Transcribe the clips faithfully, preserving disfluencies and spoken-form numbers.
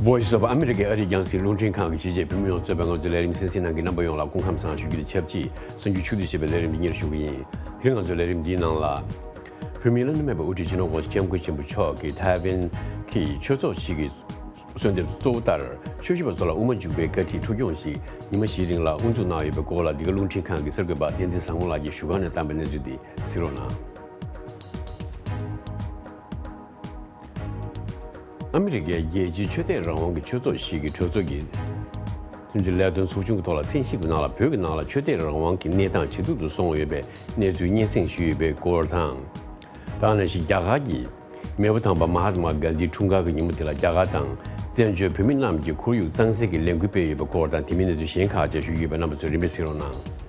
ཝོ་ཡི་སི་ཨོཕ་ཨ་མི་རི་ཀའི་ཨ་རིའི་རྒྱང་སྲིང་རླུང་འཕྲིན་ཁང་གི་གཞིས་བྱེས་བོད་མི་ཡོངས་གཙོས་པའི་ང་ཚོའི་ལས་རིམ་གསན་གཟིགས་གནང་མཁན་རྣམ་པ་ཡོངས་ལ་སྐུ་ཁམས་བཟང་ཞུ་རྒྱུ་དང་ཆབས་ཅིག་གསར་འགྱུར་ཕྱོགས་བསྡུས་བྱས་པའི་ལས་རིམ་འདི་སྙན་ཞུ་གི་ཡིན། དེ་རིང་ང་ཚོའི་ལས་རིམ་འདིའི་ནང་ལ། བོད་མིའི་བླ་ན་མེད་པའི་དབུ་ཁྲིད་སྤྱི་ནོར་༸གོང་ས་༸སྐྱབས་མགོན་ཆེན་པོ་མཆོག་གིས་ཐའེ་ཝན་གྱི་ཆོས་ཚོགས་ཤིག་གི་གསོལ་འདེབས་གཙོ་བོ་ལྟར། ཆོས་ཞུ་བ་ཚོ་ལ་དབུ་མ་འཇུག་པའི་བཀའ་ཁྲིད་ཐུགས་སྐྱོང་ཞིག་ཉི་མ་བཞིའི་རིང་ལ་དབུ་འཛུགས་གནང་ཡོད་པའི་སྐོར་ལ། འདི་ག་རླུང་འཕྲིན་ཁང་གི་གསར་འགོད་པ་བསྟན་འཛིན་བཟང་མོ་ལགས་ཀྱིས་བཞུགས་སྒར་ནས་བཏང་པའི་གནས་ཚུལ་འདི་གཟིགས་རོགས་གནང་། ཨ་མི་རི་ཀའི་རྒྱལ་སྤྱིའི་ཆོས་དད་རང་དབང་གི་ཆོས་ཚོགས་ཤིག་གི་གྲོས་ཚོགས་ཀྱི་ཐེངས་གཅིག་ལས་དོན་ཚོགས་ཆུང་གི་ཐོག་ལ་གསན་ཞིབ་ཀྱི་ནང་ལ། བོད་ཀྱི་ནང་ལ་ཆོས་དད་རང་དབང་གི་གནས་སྟངས་ཇེ་སྡུག་ཏུ་སོང་ཡོད་པའི་གནས་ཚུལ་སྙན་སེང་ཞུས་ཡོད་པའི་སྐོར་དང་། དེ་ནང་བཞིན་རྒྱ་གར་གྱི་མེས་པོ་དམ་པ་མ་ཧཱ་ཏ་མ་གཱན་དྷིའི་འཁྲུངས་སྐར་གྱི་ཉིན་མོ་དེ་ལ་རྒྱ་གར་དང་བཙན་བྱོལ་བོད་མི་རྣམས་ཀྱིས་ཁོར་ཡུག་གཙང་སེལ་གྱི་ལས་འགུལ་སྤེལ་ཡོད་པའི་སྐོར་དང་། དེ་མིན་གནས་ཚུལ་གཞན་ཁག་བཅས་ཞུ་རྒྱུ་ཡོད་པས། རྣམ་པ་ཚོས་རིམ་པས་གཟིགས་རོགས་གནང་།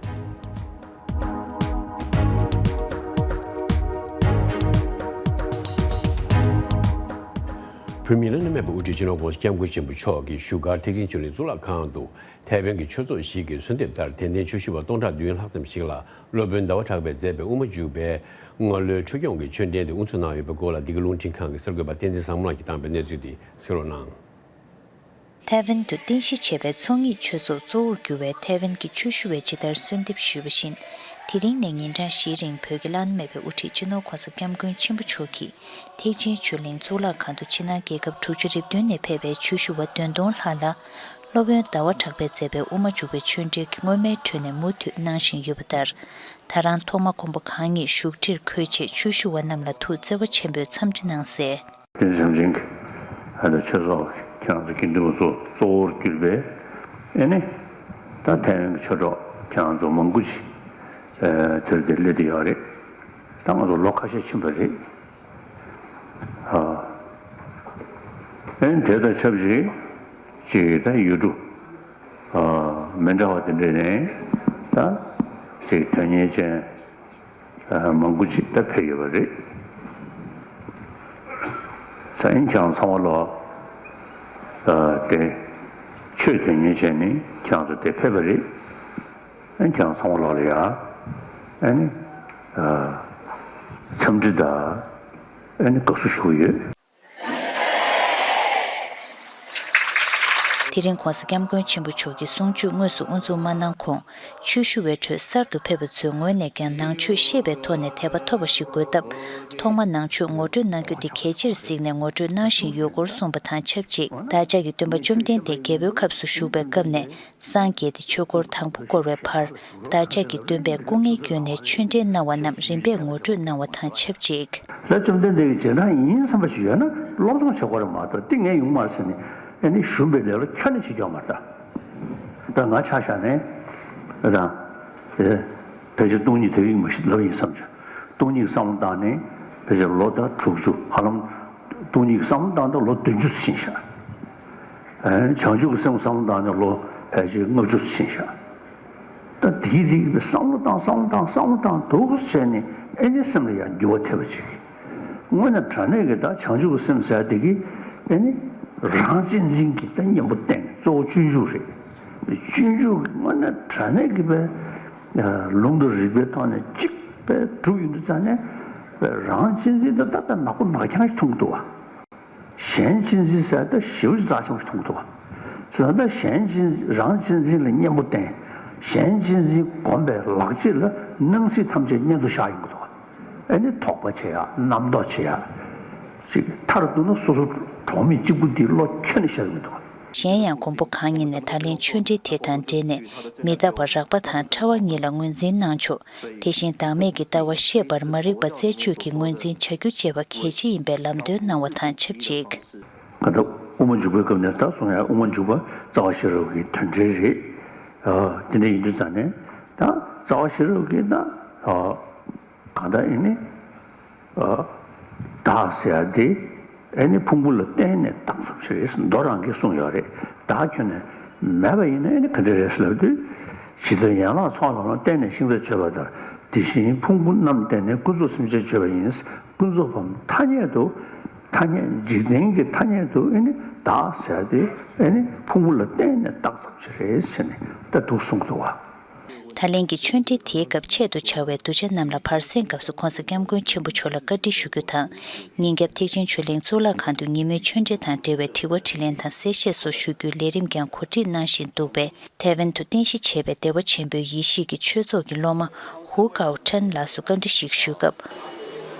བོད་མིའི་བླ་ན་མེད་པའི་དབུ་ཁྲིད་སྤྱི་ནོར་༸གོང་ས་༸སྐྱབས་མགོན་ཆེན་པོ་མཆོག་གིས་བཞུགས་སྒར་ཐེག་ཆེན་ཆོས་གླིང་གཙུག་ལག་ཁང་དུ། ཐའེ་ཝན་གྱི་ཆོས་ཚོགས་ཤིག་གི་གསོལ་འདེབས་ལྟར། དད་ལྡན་ཆོས་ཞུ་བ་སྟོང་ཕྲག་བདུན་ལྷག་ཙམ་ཞིག་ལ་སློབ་དཔོན་ཟླ་བ་གྲགས་པས་མཛད་པའི་དབུ་མ་འཇུག་པའི་སྔ་ལོའི་འཕྲུལ་སྐྱོང་གི་ཆོས་འབྲེལ་དེ་དབུ་འཛུགས་གནང་ཡོད་པའི་སྐོར་ལ། འདི་ག་རླུང་འཕྲིན་ཁང་གི་གསར་འགོད་པ་བསྟན་འཛིན་བཟང་མོ་ལགས་ཀྱིས་བཏང་པའི་གནས་ཚུལ་དེ་གཟིགས་རོགས་གནང་། ཐའེ་ཝན་དུ་རྟེན་གཞི་བྱས་པའི་ཚོགས་གཉིས་ཆོས་ཚོགས་གཙོ་བོར་གྱུར་བའི་ཐའེ་ཝན་གྱི་ཆོས་ཞུ་བས་ཇི་ལྟར་གསོལ་འདེབས་ཞུས་པ་བཞིན། དེ་རིང་ནས་ཉིན་གྲངས་བཞིའི་རིང་བོད་ཀྱི་བླ་ན་མེད་པའི་དབུ་ཁྲིད་སྤྱི་ནོར་༸གོང་ས་༸སྐྱབས་མགོན་ཆེན་པོ་མཆོག་གིས། ཐེག་ཆེན་ཆོས་གླིང་གཙུག་ལག་ཁང་དུ་ཕྱི་ནང་རྒྱལ་ཁབ་དྲུག་ཅུ་རེ་བདུན་ནས་ཕེབས་པའི་ཆོས་ཞུ་བ་བདུན་སྟོང་ལྷག་ལ། སློབ་དཔོན་ཟླ་བ་གྲགས་པས་མཛད་པའི་དབུ་མ་འཇུག་པའི་ཆོས་འབྲེལ་གྱི་སྔོན་མའི་ཁྲོད་ནས་མུ་མཐུད་གནང་བཞིན་ཡོད་པ་ལྟར། ད་རང་ཐོག་མ་མགོན་པོ་གང་ཉིད་བཞུགས་ཁྲིར་འཁོད་རྗེས་ཆོས་ཞུ་བ་རྣམས་ལ་ཐུགས་བརྩེ་བ་ཆེན་པོས་འཚམས་འདྲི་གནང་གསལ། དེ་བཟང་ཅིང་། ཨ་ནི་ཆོས་ཚོགས་ཁྱེད་རང་ཚོ་དགེ་འདུན་པ་ཚོ་གཙོ་བོར་གྱུར་པའི། ཨེ་ནི། ད་ཐའེ་ཝན་གྱི་ཆོས་གྲོགས་ཁྱེད་རང་ཚོ་མང་པོ་ཞིག་ཨེ་དེར་དེ་སླེབས་བསྡད་ཡོད་རེད། ད་ང་ཚོ་ལོ་ཁ་ཤས་ཕྱིན་པ་རེད། ཨ། ཨེ་ནི་དེ་དང་ཆབས་ཅིག་ཅིག་ད་ཡུལ་གྲུ་ཨ་མི་འདྲ་བ་དེ་འདྲ་ནས་ད་ཅིག་དོན་གཉེར་ཅན་ཨ་མང་པོ་ཅིག་ད་ཕེབས་ཡོད་པ་རེད། ས་ཡིན་ཀྱང་ཚང་མ་ལོ་ཨ་དེ་ཆོས་དོན་གཉེར་བྱས་ནས་ཁྱེད་རང་ཚོ་དེ་ཕེབས་པ་རེད། ཨ་ནི་ཁྱེད་རང་ཚང་མ་ལོ་ལ་ཡ་ཨ་ནི་ཨ་འཚམས་འདྲི་དང་ཨ་ནི་དགའ་བསུ་ཞུ་གི་ཡོད། དེ་རིང་༸གོང་ས་༸སྐྱབས་མགོན་ཆེན་པོ་མཆོག་གི་གསུང་ཆོས་དངོས་སུ་དབུ་འཛུགས་མ་གནང་གོང་། ཆོས་ཞུ་བའི་ཁྲོད་གསར་དུ་ཕེབས་པ་ཚོའི་ངོས་ནས་ཀྱང་ནང་ཆོས་ཤེས་པའི་ཐོག་ནས་དད་པ་ཐོབ་པ་ཞིག་དགོས་སྟབས། ཐོག་མ་ནང་ཆོས་ངོ་སྤྲོད་གནང་རྒྱུ་དེ་གལ་ཆེར་གཟིགས་ནས་ངོ་སྤྲོད་གནང་བཞིན་ཡོད་སྐོར་གསུངས་པ་དང་ཆབས་ཅིག་བདག་ཅག་གི་སྟོན་པ་བཅོམ་ལྡན་འདས་རྒྱལ་པོའི་ཁབ་སུ་བཞུགས་པའི་སྐབས་ནས་སངས་རྒྱས་ཏེ་ཆོས་འཁོར་དང་པོ་བསྐོར་བའི་བར། བདག་ཅག་གི་སྟོན་པས་སྐུ་ངལ་བསྐྱོན་ནས་ཆོས་འབྲེལ་གནང་བ་རྣམས་རིམ་པས་ངོ་སྤྲོད་གནང་བ་དང་ཆབས་ཅིག་ལྷ་བཅོམ་ལྡན་འདས་ཀྱི་རྗེས་འབྲང་ཡིན་བསམ་པ་ཞིག་ཡོད་ན་སློབ་སྦྱོང་བྱེད་དགོས་རེད་མ་གཏོགས་འདི་ངས་ཡོང་མ་ཟེར་ནས་ཨེ་ནི་ཞུམ་པའི་ལས་ལ་ཁྱོན་ནས་བྱེད་ཀྱི་ཡོད་མ་རེད་ད། ད་ང་ཆ་བཞག་ནས་ཨེ་དང་ཨེ་ཕལ་ཆེར་སྟོང་ཉིད་དེ་ཡིན་མ་ཤི་ལབ་ཡིན་བསམ་བྱུང་། སྟོང་ཉིད་བསམ་བློ་བཏང་ནས་ཕལ་ཆེར་ལོ་ད་དྲུག་ཅུ་ཧ་ལམ་སྟོང་ཉིད་བསམ་བློ་བཏང་ད་ལོ་བདུན་ཅུ་ཕྱིན་ཤག་ཨེ་བྱང་ཆུབ་ཀྱི་སེམས་བསམ་བློ་བཏང་ནས་ལོ་ཕལ་ཆེར་ལྔ་བཅུ་ཕྱིན་ཤག་ད་དེའི་རིགས་པའི་བསམ་བློ་བཏང་བསམ་བློ་བཏང་བསམ་བློ་བཏང་འདུག་བྱས་ནས་ཨེ་ནི་སེམས་ལ་ཡང་འགྱུར་བ་ཐེབས་པ་ཅིག་དངོས་གནས་དྲང་གནས་ཀྱི་ད་བྱང་ཆུབ་ཀྱི་སེམས་ཟེར་དེ་གི་ཨེ་ནི་རང་གཅེས་འཛིན་གྱི་ད་གཉེན་པོ་བསྟེན་གཙོ་བོ་སྤྱོད་འཇུག་རེད། སྤྱོད་འཇུག་གི་དངོས་གནས་དྲང་གནས་ཀྱི་པའི་ལུང་དང་རིགས་པའི་ཐོག་ནས་གཅིག་པའི་གྲུབ་ཡོང་དུས་ཙང་ནས་རང་གཅེས་འཛིན་ད་ད་ད་ནག་པོ་ནག་རྐྱང་ཞིག་མཐོང་གི་འདུག་བ། གཞན་གཅེས་འཛིན་ཟེར་ད་ཞེ་པོ་ཅིག་རྩ་ཆེན་པོ་ཞིག་མཐོང་གི་འདུག་བ། ཟེར་ད་གཞན་གཅེས་རང་གཅེས་འཛིན་ལ་གཉེན་པོ་བསྟེན། གཞན་གཅེས་འཛིན་སྒོམ་པའི་ལག་རྗེས་ལ་སྣང་སྲིད་ཐམས་ཅད་གཉེན་དུ་བཞག་ཡོང་གི་འདུག་བ། ཨེ་ནི་དོགས་པ་བྱེད་ཡ་རྣམ་རྟོག་བྱེད་ཡ། ཅིག་མཐར་གཏུགས་ན་སོ་སོ་གྲོགས་མེད་གཅིག་པུ་འདི་བློ་ཁྱོན་ནས་བཞག་གི་མི་འདུག་བ། གཞན་ཡང་མགོན་པོ་གང་ཉིད་ནས་ད་ལན་ཆོས་འབྲེལ་དེ་དང་འབྲེལ་ནས་མི་རྟག་པ་རགས་པ་དང་ཕྲ་བ་གཉིས་ལ་ངོས་འཛིན་གནང་ཕྱོགས། དེ་བཞིན་བདག་མེད་ཀྱི་ལྟ་བ་ཤེས་པར་མ་རིག་པ་རྩད་གཅོད་ཀྱི་ངོས་འཛིན་བྱ་རྒྱུ་བཅས་པ་གལ་ཆེ་ཡིན་པའི་ལམ་སྟོན་གནང་བ་དང་ཆབས་ཅིག་ད་ལྟ་དབུ་མ་འཇུག་པའི་སྐབས་ནས་ད་གསུང་ཡ་དབུ་མ་འཇུག་པ་རྩ་བ་ཤེས་རབ་ཀྱི་དོན་འགྲེལ་རེད། ཨ་དེ་འདྲ་ཡིན་དུས་ཙང་ནས་ད་རྩ་བ་ཤེས་རབ་ཀྱི་ད་ཨ་གང་ལྟར་ཡིན་ནི་ཨ་བདག་ཟེར་ཡ་དེ། ཨེ་ནི་ཕུང་པོ་ལ་བརྟེན་ནས་བཏགས་ཙམ་ཞིག་རེད་མདོ་རང་གིས་གསུངས་ཡོད་རེད། བདག་ཁྱོན་ནས་མེད་པ་ཡིན་ན་ཨེ་ནི་ག་འདྲ་རེད་ཟེར་ལབ་དུས། ཇི་ལྟར་ཡན་ལག་ཚོགས་ལ་ལམ་བརྟེན་ནས་ཤིང་རྟ་བཅོས་པ་ལྟར། དེ་བཞིན་ཕུང་པོ་རྣམས་བརྟེན་ནས་ཀུན་རྫོབ་སེམས་ཅན་བཅོས་པ་ཡིན། ཀུན་རྫོབ་བམ་ཐ་སྙད་དུ། ཐ་སྙད་འཇིག་རྟེན་གྱི་ཐ་སྙད་དུ་ཨེ་ནི་བདག་ཟེར་ཏེ་ཨེ་ནི་ཕུང་པོ་ལ་བརྟེན་ནས་བཏགས་ཙམ་ཞིག་རེད་ཟེར་ནས་ད་འདུག་གསུངས་འདུག་བ། ད་ལན་གྱི་ཆོས་འབྲེལ་དེའི་སྐབས་ཆེད་དུ་བྱ་བའི་གདུལ་བྱ་རྣམས་ལ་བར་གསེང་སྐབས་སུ་༸གོང་ས་༸སྐྱབས་མགོན་ཆེན་པོ་མཆོག་ལ་བཀའ་འདྲི་ཞུ་རྒྱུ་དང་། ཉིན་རྒྱབ་ཐེག་ཆེན་ཆོས་གླིང་གཙུག་ལག་ཁང་དུ་ཉིན་མོའི་ཆོས་འབྲེལ་དང་འབྲེལ་བའི་དྲི་བ་དྲིས་ལན་དང་གསལ་བཤད་སོགས་ཞུ་རྒྱུའི་ལས་རིམ་ཀྱང་གོ་སྒྲིག་གནང་བཞིན་འདུག་པས། ཐའེ་ཝན་དུ་རྟེན་གཞི་བྱས་པའི་བདེ་བ་ཆེན་པོའི་ཡེ་ཤེས་ཀྱི་ཆོས་ཚོགས་ཀྱི་སློབ་མ་ཧུའུ་ཀའོ་ཁྲེན་ལགས་སུ་བཀའ་འདྲི་ཞིག་ཞུས་སྐབས།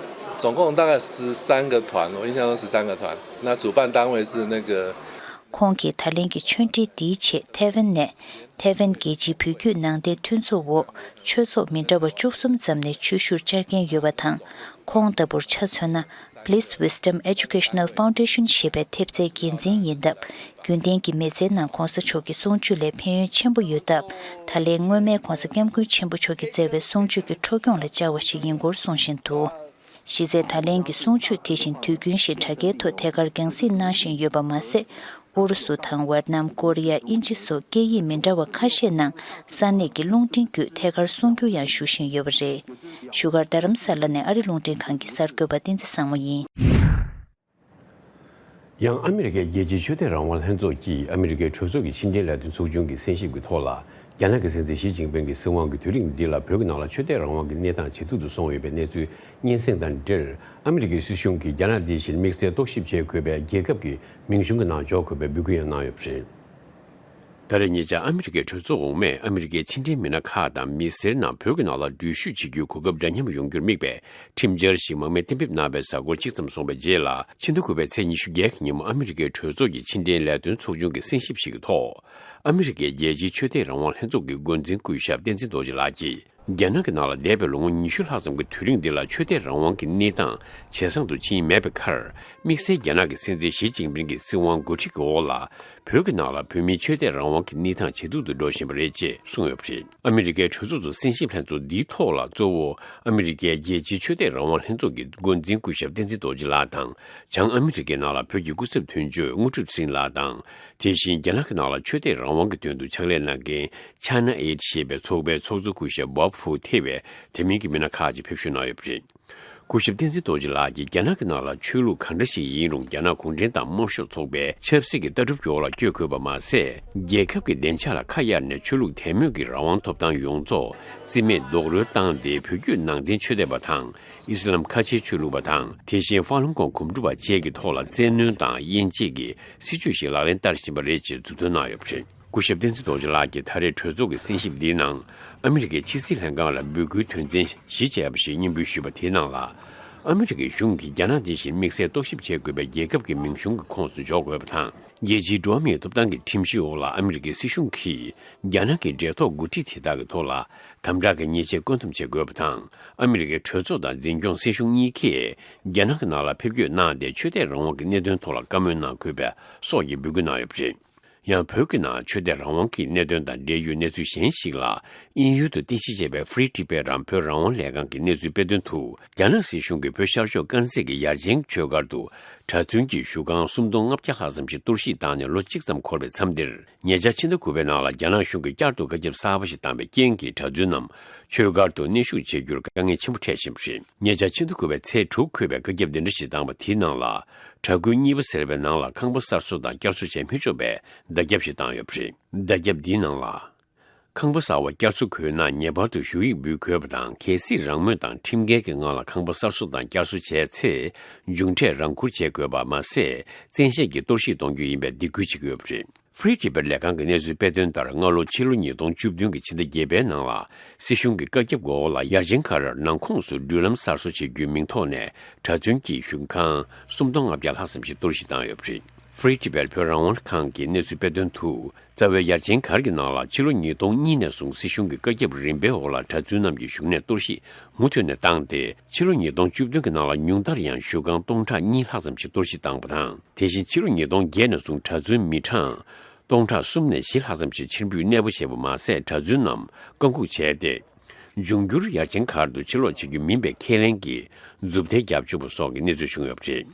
总共大概十三个团，我印象中十三个团。那主办单位是那个 ཁོང་གིས་ད་ལན་གྱི་ཆོས་འབྲེལ་འདིའི་ཆེད་ཐའེ་ཝན་ནས་ཐའེ་ཝན་རྒྱལ་སྤྱིའི་བོད་བརྒྱུད་ནང་བསྟན་མཐུན་ཚོགས་འོག་ཆོས་ཚོགས་མི་འདྲ་བ་བཅུ་གསུམ་ཙམ་ནས་ཆོས་ཞུར་བཅར་མཁན་ཡོད་པ་དང་། ཁོང་ལྟ་བུར་ཆ་མཚོན་ན། Bliss Wisdom Educational Foundation ཞེས་པའི་ཐེབས་རྩའི་འགན་འཛིན་ཡིན་སྟབས། རྒྱུན་ལྡན་གྱི་མི་ཚེའི་ནང་༸གོང་ས་མཆོག་གི་གསུང་ཆོས་ལས་ཕན་ཡོན་ཆེན་པོ་ཡོད་སྟབས། ད་ལན་སྔོན་མའི་༸གོང་ས་༸སྐྱབས་མགོན་ཆེན་པོ་མཆོག་གིས་བསྩལ་བའི་གསུང་ཆོས་ཀྱི་འཕྲོ་སྐྱོང་ལ་བཅར་བ་ཞིག་ཡིན་སྐོར་གསུང་བཞིན་འདུག་གཞི་རྩའི་ད་ལན་གྱི་གསུང་ཆོས་དེ་བཞིན་དུས་རྒྱུན་བཞིན་དྲ་རྒྱའི་ཐོག་ཐད་ཀར་རྒྱང་སྲིང་གནང་བཞིན་ཡོད་པ་མ་ཟད། ཨུ་རུ་སུ་དང་ཝེར་ནམ། ཀོ་རི་ཡ། དབྱིན་ཇི་སོགས་སྐད་ཡིག་མི་འདྲ་བ་ཁ་ཤས་ནང་ས་གནས་ཀྱི་རླུང་འཕྲིན་བརྒྱུད་ཐད་ཀར་གསུང་སྒྱུར་ཡང་ཞུ་བཞིན་ཡོད་པ་རེད། བཞུགས་སྒར་རྡ་རམ་ས་ལ་ནས་ཨ་རི་རླུང་འཕྲིན་ཁང་གི་གསར་འགོད་པ་བསྟན་འཛིན་བཟང་མོ་ཡིན། ཡང་ཨ་མི་རི་ཀའི་རྒྱལ་སྤྱིའི་ཆོས་དད་རང་དབང་ལྷན་ཚོགས་ཀྱིས་ཨ་མི་རི་ཀའི་གྲོས་ཚོགས་ཀྱི་ཕྱི་འབྲེལ་ལས་དོན་ཚོགས་ཆུང་གི་གསན་ཞིབ་ཀྱི་ཐོག་ལ། རྒྱ་ནག་གི་སྲིད་འཛིན་ཞི་ཅིན་ཕིང་གི་སྲིད་དབང་གི་དུས་རིང་འདི་ལ་བོད་ཀྱི་ནང་ལ་ཆོས་དད་རང་དབང་གི་གནས་སྟངས་ཇེ་སྡུག་ཏུ་སོང་ཡོད་པའི་གནས་ཚུལ་སྙན་སེང་དང་འབྲེལ། ཨ་མི་རི་ཀའི་སྲིད་གཞུང་གིས་རྒྱ་ནག་འདི་བཞིན་དམིགས་བསལ་རྟོག་ཞིབ་བྱེད་དགོས་པའི་རྒྱལ་ཁབ་ཀྱི་མིང་གཞུང་གི་ནང་འཇོག་དགོས་པའི་འབོད་སྐུལ་ཡང་གནང་ཡོད་པ་རེད། ད་རེས་ཉེ་ཆར་ཨ་མི་རི་ཀའི་གྲོས་ཚོགས་འོག་མས་ཨ་མི་རི་ཀའི་ཕྱི་འབྲེལ་མི་སྣ་ཁག་དང་མི་སེར་རྣམས་བོད་ཀྱི་ནང་ལ་འགྲུལ་བཞུད་བྱེད་རྒྱུའི་གོ་སྐབས་འདྲ་མཉམ་ཡོང་རྒྱུར་དམིགས་པའི་ཁྲིམས་འཆར་ཞིག་མང་མོས་གཏན་འབེབས་གནང་བའི་གཟའ་འཁོར་གཅིག་ཙམ་སོང་བའི་རྗེས་ལ། ཕྱི་ཟླ་དགུ་པའི་ཚེས་ཉི་ཤུ་བརྒྱད་ཀྱི་ཉིན་མོ་ཨ་མི་རི་ཀའི་གྲོས་ཚོགས་ཀྱི་ཕྱི་འབྲེལ་ལས་དོན་ཚོགས་ཆུང་གི་གསན་ཞིབ་ཞིག་གི་ཐོག་ཨ་མི་རི་ཀའི་རྒྱལ་སྤྱིའི་ཆོས་དད་རང་དབང་ལྷན་ཚོགས་ཀྱི་འགོ་འཛིན་སྐུ་ཞབས་བསྟན་འཛིན་རྡོ་རྗེ་ལགས་ཀྱིས། རྒྱ་ནག་གི་ནང་ལ་འདས་པའི་ལོ་ངོ་ཉི་ཤུ་ལྷག་ཙམ་གྱི་དུས་རིང་འདི་ལ་ཆོས་དད་རང་དབང་གི་གནས་སྟངས་ཇེ་བཟང་དུ་ཕྱིན་མེད་པའི་ཁར། དམིགས་བསལ་རྒྱ་ནག་གི་སྲིད་འཛིན་ཞི་ཅིན་ཕིང་གི་སྲིད་དབང་འགོ་ཁྲིད་ཀྱི་འོག་ལ། བོད་ཀྱི་ནང་ལ་བོད་མིའི་ཆོས་དད་རང་དབང་གི་གནས་སྟངས་ཇེ་སྡུག་ཏུ་འགྲོ་བཞིན་པ་རེད་ཅེས་གསུངས་ཡོད་པ་རེད། ཨ་མི་རི་ཀའི་གྲོས་ཚོགས་སུ་གསན་ཞིབ་ལྷན་ཚོགས་འདིའི་ཐོག་ལ་གཙོ་བོ་ཨ་མི་རི་ཀའི་རྒྱལ་སྤྱིའི་ཆོས་དད་རང་དབང་ལྷན་ཚོགས་ཀྱི་འགོ་འཛིན་སྐུ་ཞབས་བསྟན་འཛིན་རྡོ་རྗེ་ལགས་དང་། བྱང་ཨ་མི་རི་ཀའི་ནང་ལ་བོད་ཀྱི་སྐུ་ཚབ་དོན་གཅོད་དངོས་གྲུབ་ཚེ་རིང་ལགས་དང་། དེ་བཞིན་རྒྱ་ནག་གི་ནང་ལ་ཆོས་དད་རང་དབང་གི་དོན་དུ་ཕྱག་ལས་གནང་མཁན་China Aid ཞེས་པའི་ཚོགས་པའི་ཚོགས་གཙོ་སྐུ་ཞབས་Bob Fu ཐེ་བའི་དེ་མིན་གྱི་མི་སྣ་ཁག་ཅིག་ཕེབས་ཞུགས་གནང་ཡོད་པ་རེད། སྐུ་ཞབས་བསྟན་འཛིན་རྡོ་རྗེ་ལགས་ཀྱིས་རྒྱ་ནག་གི་ནང་ལ་ཆོས་ལུགས་གང་འདྲ་ཞིག་ཡིན་རུང་རྒྱ་ནག་གུང་ཁྲན་ཏང་དམར་ཤོག་ཚོགས་པའི་ཆབ་སྲིད་ཀྱི་ལྟ་གྲུབ་ཀྱི་འོག་ལ་བསྐྱོད་དགོས་པ་མ་ཟད། རྒྱལ་ཁབ་ཀྱི་བདེ་འཇགས་ལ་ཁ་གཡར་ནས་ཆོས་ལུགས་དད་མོས་ཀྱི་རང་དབང་ཐོབ་ཐང་ཡོང་ཆེད་རྩིས་མེད་རྡོག་རོལ་བཏང་སྟེ་བོད་བརྒྱུད་ནང་བསྟན་ཆོས་དད་པ་དང་། ཨི་སི་ལམ་ཁ་ཆེའི་ཆོས་ལུགས་པ་དང་། དེ་བཞིན་ཧྥ་ལུན་གོང་གོམ་བགྲོད་པ་བཅས་ཀྱི་ཐོག་ལ་བཙན་གནོན་དང་དབྱེ་འབྱེད་ཀྱི་སྲིད་བྱུས་ཤིག་ལག་ལེན་བསྟར་བཞིན་པ་རེད་ཅེས་མཛུབ་སྟོན་གནང་ཡོད་པ་རེད། སྐུ་ཞབས་བསྟན་འཛིན་རྡོ་རྗེ་ལགས་ཀྱིས་ད་རེས་གྲོས་ཚོགས་ཀྱི་གསན་ཞིབ་འདིའི་ནང་། ཨ་མི་རི་ཀའི་ཕྱི་སྲིད་ལྷན་ཁང་ལ་འབོད་སྐུལ་དོན་ཚན་བཞི་བྱས་པ་ཞིག་སྙན་འབུལ་ཞུས་པ་དེའི་ནང་ལ། ཨ་མི་རི་ཀའི་གཞུང་གིས་རྒྱ་ནག་འདི་བཞིན་དམིགས་བསལ་རྟོག་ཞིབ་བྱེད་དགོས་པའི་རྒྱལ་ཁབ་ཀྱི་མིང་གཞུང་གི་ཁོངས་སུ་འཇོག་དགོས་པ་དང་། རྒྱལ་སྤྱིའི་འགྲོ་བ་མིའི་ཐོབ་ཐང་གི་ཁྲིམས་གཞིའི་འོག་ལ་ཨ་མི་རི་ཀའི་སྲིད་གཞུང་གིས་རྒྱ་ནག་གི་འབྲེལ་ཐོག་འགོ་ཁྲིད་དེ་དག་གི་ཐོག་ལ་དམ་དྲག་གི་ཉེས་ཆད་བཀོད་འདོམས་བྱེད་དགོས་པ་དང་། ཨ་མི་རི་ཀའི་གྲོས་ཚོགས་དང་འཛིན་སྐྱོང་སྲིད་གཞུང་གཉིས་ཀས་རྒྱ་ནག་གི་ནང་ལ་ཕེབས་སྐྱོད་གནང་སྟེ་ཆོས་དད་རང་དབང་གི་གནད་དོན་ཐོག་ལ་བཀའ་མོལ་གནང་དགོས་པ་སོགས་ཀྱི་འབོད་སྐུལ་གནང་ཡོད་པ་རེད། ཡང་བོད་ཀྱི་ནང་ཆོས་དད་རང་དབང་གི་གནད་དོན་དང་འབྲེལ་ཡོད་གནས་ཚུལ་གཞན་ཞིག་ལ། དབྱིན་ཡུལ་དུ་རྟེན་གཞི་བྱས་པའི་Free Tibet རམ་བོད་རང་དབང་ལས་ཁང་གི་གནས་ཚུལ་དཔེ་སྟོན་དུ། རྒྱ་ནག་སྲིད་གཞུང་གིས་བོད་ཤར་ཕྱོགས་དཀར་མཛེས་ཀྱི་ཡར་ཆེན་ཆོས་སྒར་དུ་གྲྭ་བཙུན་གྱི་བཞུགས་ཁང་སུམ་སྟོང་ལྔ་བརྒྱ་ལྷག་ཙམ་ཞིག་གཏོར་བཤིག་བཏང་ནས་ལོ་གཅིག་ཙམ་འཁོར་བའི་མཚམས་འདིར། ཉེ་ཆར་ཕྱི་ཟླ་དགུ་པའི་ནང་ལ་རྒྱ་ནག་གཞུང་གིས་བསྐྱར་དུ་བཀའ་ཁྱབ་གསར་པ་ཞིག་བཏང་བའི་རྐྱེན་གྱིས་གྲྭ་བཙུན་རྣམས་ཆོས་སྒར་དུ་གནས་བཞུགས་བྱེད་རྒྱུར་དཀའ་ངལ་ཆེན་པོ་འཕྲད་བཞིན་པ་རེད། ཉེ་ཆར་ཕྱི་ཟླ་དགུ་པའི་ཚེས་དྲུག་འཁོད་པའི་བཀའ་ཁྱབ་འདི་འདྲ་ཞིག་བཏང་བ་དེའི་ནང་ལ། གྲྭ་ཁུལ་གཉིས་པ་ཟེར་བའི་ནང་ལ་ཁང་པ་གསར་བཟོ་དང་བསྐྱར་གསོ་བྱེད་མི་ཆོག་པའི་བརྡ་ཁྱབ་ཞིག་བཏང་ཡོད་པ་རེད། བརྡ་ཁྱབ་འདིའི་ནང་ལ། ཁང་པ་གསར་བ་བསྐྱར་གསོ་དགོས་ན་ངེས་པར་དུ་ཞུ་ཡིག་འབུལ་དགོས་པ་དང་། གལ་སྲིད་རང་མོས་དང་ཁྲིམས་འགལ་གྱི་ངང་ལ་ཁང་པ་གསར་བཟོ་དང་བསྐྱར་གསོ་བྱས་ཚེ། མཇུག་འབྲས་རང་འཁུར་བྱེད་དགོས་པ་མ་ཟད། བཙན་ཤེད་ཀྱིས་གཏོར་བཤིག་གཏོང་རྒྱུ་ཡིན་པའི་སྡིགས་སྐུལ་བྱེད་ཀྱི་ཡོད་པ་རེད། Free Tibet ལས་ཁང་གི་གནས་ཚུལ་དཔེ་སྟོན་ལྟར། སྔ་ལོ་ཕྱི་ལོ་ཉིས་སྟོང་བཅུ་བདུན་གྱི་ཕྱི་ཟླ་བརྒྱད་པའི་ནང་ལ། སྲིད་གཞུང་གི་བཀའ་ཁྱབ་འོག་ལ་ཡར་ཆེན་མཁར་ནང་ཁོངས་སུ་འགྲུལ་ལམ་གསར་བཟོ་བྱེད་རྒྱུའི་མིང་ཐོག་ནས་གྲྭ་བཙུན་གྱི་བཞུགས་ཁང་སུམ་སྟོང་ལྔ་བརྒྱ་ལྷག་ཙམ་ཞིག་གཏོར་བཤིག་བཏང་ཡོད་པ་རེད། Free Tibet བོད་རང་དབང་ཁང་གི་གནས་ཚུལ་དཔེ་སྟོན་དུ། རྩ་བའི་ཡར་ཆེན་མཁར་གྱི་ནང་ལ་ཕྱི་ལོ་ཉིས་སྟོང་གཉིས་ནས་བཟུང་སྲིད་གཞུང་གི་བཀའ་ཁྱབ་རིམ་པའི་འོག་ལ་གྲྭ་བཙུན་རྣམས་ཀྱི་བཞུགས་གནས་གཏོར་བཤིག་མུ་མཐུད་ནས་བཏང་སྟེ། ཕྱི་ལོ་ཉིས་སྟོང་བཅུ་བདུན་གྱི་ནང་ལ་ཉུང་མཐར་ཡང་བཞུགས་ཁང་སྟོང་ཕྲག་གཉིས་ལྷག་ཙམ་ཞིག་གཏོར་བཤིག་བཏང་བ་དང་། དེ་བཞིན་ཕྱི་ལོ་ཉིས་སྟོང་བརྒྱད་ནས་བཟུང་གྲྭ་བཙུན་མི་གྲངས་སྟོང་ཕྲག་གསུམ་ནས་བཞི་ལྷག་ཙམ་ཞིག་ཕྱིར་འབུད་གནས་སྤོ་བྱས་པ་མ་ཟད། གྲྭ་བཙུན་རྣམས་བཀག་འགོག་བྱས་ཏེ། འབྱུང་འགྱུར་ཡར་ཆེན་མཁར་དུ་ཕྱིར་ལོག་བྱེད་རྒྱུ་མིན་པའི་ཁས་ལེན་གྱི་མཛུབ་ཐེལ་བརྒྱབ་བཅུག་པ་སོགས་ཀྱི་གནས་ཚུལ་བྱུང་ཡོད་པ་རེད།